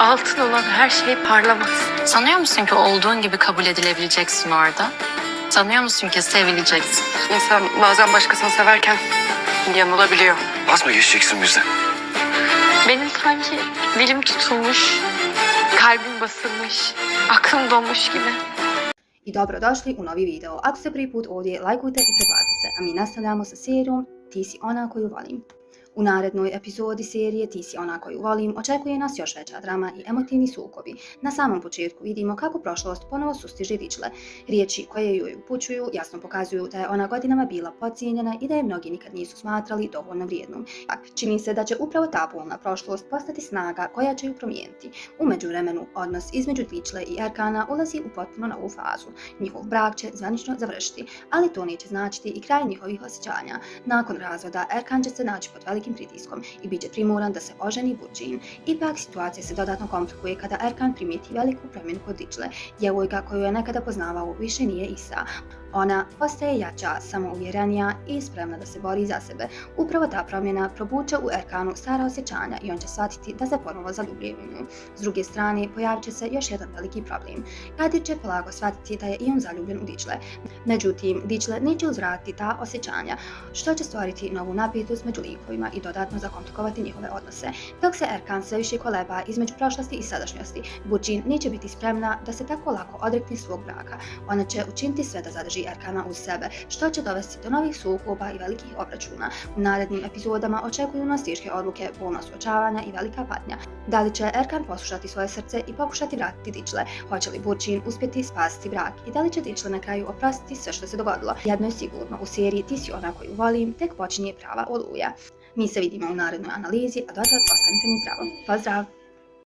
Altın olan her şey parlamaz. Sanıyor musun ki olduğun gibi kabul edilebileceksin orada? Sanıyor musun ki sevileceksin? İnsan bazen başkasını severken yanılabiliyor. Vaz mı geçeceksin bizden? Benim sanki dilim tutulmuş, kalbim basılmış, aklım donmuş gibi. I dobrodošli u novi video. Ako ste prvi put ovdje, lajkujte i pretplatite se, a mi nastavljamo sa serijom Ti si ona koju volim. U narednoj epizodi serije Ti si ona koju volim očekuje nas još veća drama i emotivni sukobi. Na samom početku vidimo kako prošlost ponovo sustiže Dičle. Riječi koje joj upućuju jasno pokazuju da je ona godinama bila podcijenjena i da je mnogi nikad nisu smatrali dovoljno vrijednom. Čini se da će upravo ta bolna prošlost postati snaga koja će ju promijeniti. U međuvremenu, odnos između Dičle i Erkana ulazi u potpuno novu fazu. Njihov brak će zvanično završiti, ali to neće značiti i kraj njihovih osjećanja. Nakon razvoda, Erkan će se naći pod velikim pritiskom i bit će primoran da se oženi Burčin. Ipak situacija se dodatno komplikuje kada Erkan primijeti veliku promjenu kod Dičle. Djevojka koju je nekada poznavao više nije ista. Ona postaje jača, samouvjerenija i spremna da se bori za sebe. Upravo ta promjena probuče u Erkanu stara osjećanja i on će shvatiti da se ponovo zaljubljuje u nju. S druge strane, pojavit će se još jedan veliki problem. Kadir će polako shvatiti da je i on zaljubljen u Dičle. Međutim, Dičle neće uzvratiti ta osjećanja, što će stvoriti novu napetost među likovima i dodatno zakomplikovati njihove odnose. Dok se Erkan sve više koleba između prošlosti i sadašnjosti, Burčin neće biti spremna da se tako lako odrekne svog braka. Ona će učiniti sve da zadrži Erkana uz sebe, što će dovesti do novih sukoba i velikih obračuna. U narednim epizodama očekuju nas teške odluke, bolna suočavanja i velika patnja. Da li će Erkan poslušati svoje srce i pokušati vratiti Dičle? Hoće li Burčin uspjeti spasiti brak? I da li će Dičle na kraju oprostiti sve što se dogodilo? Jedno je sigurno, u seriji Ti si ona koju volim tek počinje prava oluja. Mi se vidimo u narednoj analizi, a do tad ostanite mi zdravo. Pozdrav!